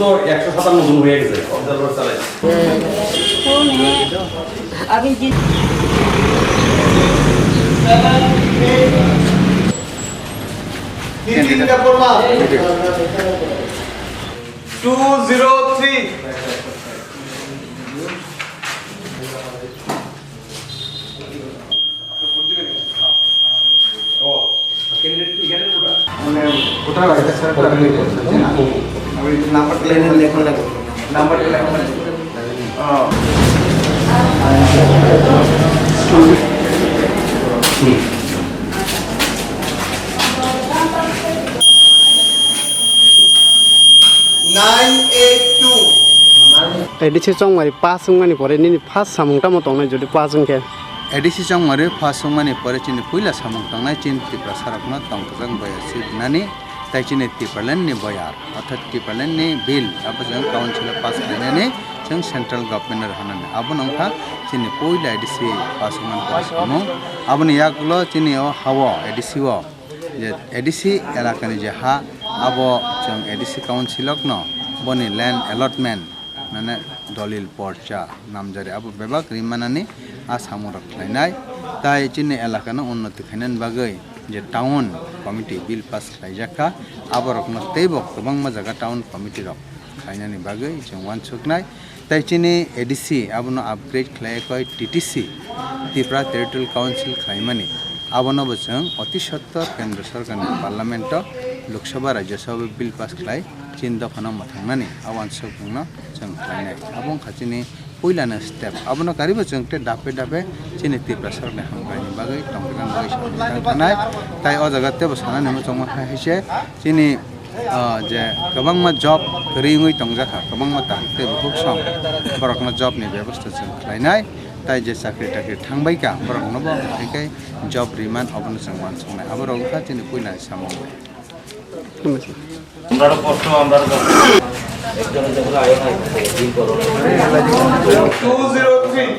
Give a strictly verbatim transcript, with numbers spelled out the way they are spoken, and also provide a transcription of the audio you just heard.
তো একশো সাতান্ন জন হয়ে গেছে। তিন তিনটা ফর্মা। Two zero three. Nine eight two. A D C chongmari pass wngmani pore nini first samung tamo tongnai jodi pass wngkhe? A D C chongmari pass wngmani pore chini puila samung tongnai chini Tiprasarokno tongthokjak boyar swi rwnani tei chini Tipraland ni boyar, orthat Tipraland ni bill abo chwng council o pass khlainani chwng central government no rwnani. Abono wngkha chini puila A D C pass wngmani pore samung. Aboni yagulo chini o ha-o A D C o je A D C elakani je ha, abo chwng A D C councilokno boni land allotment, mane dolil porcha, namjari abo bebak ri manani a samungrok khlainai. Tai chini elakano unnoti khainani bagwi je town committee bill pass khlaijakha, aborokno teibo kwbangma jaga town committee rok khlainani bagwi chwng uansuknai. Tai chini A D C abono upgrade khlai koi T T C, Tripura Territorial Council khlaimani. Abono bo chwng oti sottor Kendra Sorkarni Parliament-o, Lok Sabha, Rajya Sabha bill pass khlai chini dophano mwthangnani a uansukmungno chwng khlainai. Abo wngkha chini puilani step. Abono karibo chwng tei dape dape chini Tiprasarokni hamkraini bagwi tongthokna bagwi samung tangkhanai. Tai o jaga teibo sanani muchungma hai hai se chini ah, je kwbangma job kwrwi wngwi tongjakha, kwbangma takhuk tei bukhuk song borokno job ni bebosta chwng khlainai, tai je chakri takri thangbaikha borokno bo haikhai job riman obono chwng uansuknai. Aborok wngkha chini puila samung. Two zero three.